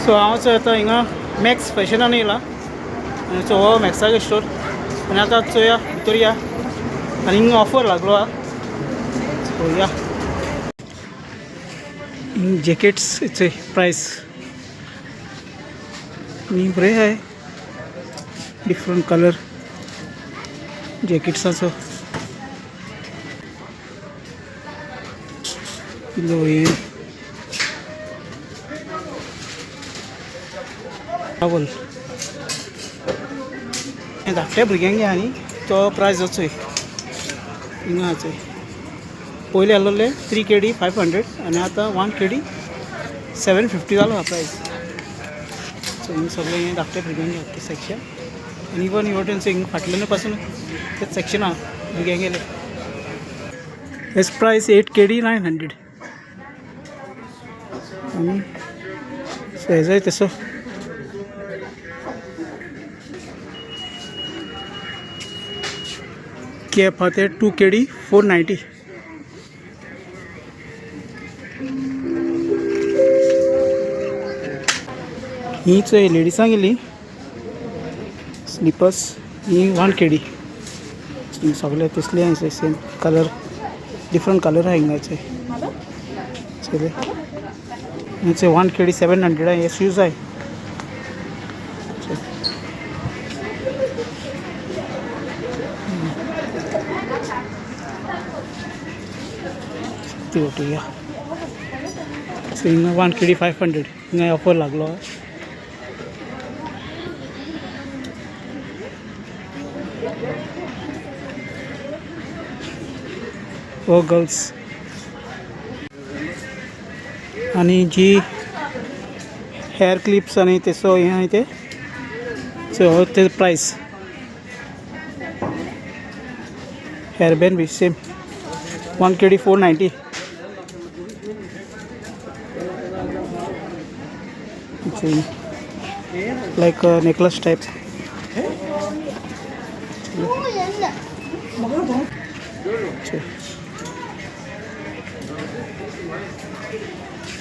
So हांव चोय आतां हिंगा मॅक्स फॅशनान येयला आनी सो हो मॅक्साचो स्टोर आनी आतां चोया भितर या आनी हिंगा ऑफर लागलो आहा. सो या हिंग जॅकेट्स चोय प्रायस आनी बरें आहाय डिफरंट कलर जॅकेट्साचो. कितलो हे टावल हे धाकट्या भुरग्यांक आहा न्ही तो प्रायस चोय हिंगा चोय. पयलीं आहलोले 3 KD 500 आनी आतां 1 KD 750 जालो आहा प्रायस. सो हिंग सगळें हें धाकट्या भुरग्यांक आहा सेक्शन आनी इवन हे वटेन हिंग फाटल्यान पासून तें सेक्शन आहा भुरग्यांगेलें. हेच प्रायस 8 KD 900 आनी सो हेजोय तसो. कॅप आहा ते 2 KD 490. ही चोय लेडिसां गेली स्लिपर्स ही 1 KD. सगळे तसले आहा सेम कलर डिफरंट कलर आहा हिंगाचे सगळे. हेचे 1 KD 700 आहा. हे शूज आहे. ती वटे या. सो हिंगा 1 KD 500 हिंगा ऑफर लागलो. हो गर्ल्स आणि जी हेअर क्लिप्स आणि तेसो हें आहा ते. सो हो ते price. Hair band B same 1 KD 490. Like necklace type.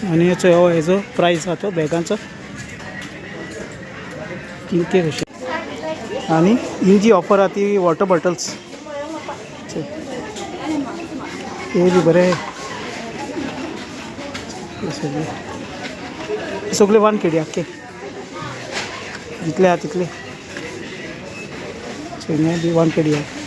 आनी हेचो हो हेजो प्रायस आहा तो बॅगांचो 3K कशें. आनी ही जी ऑफर आहा ती वॉटर बॉटल्स ते बी बरें. हे सगळे सगळे 1 KD आख्खे जितले आहा तितले. सो हिंगा बी 1 KD आहा.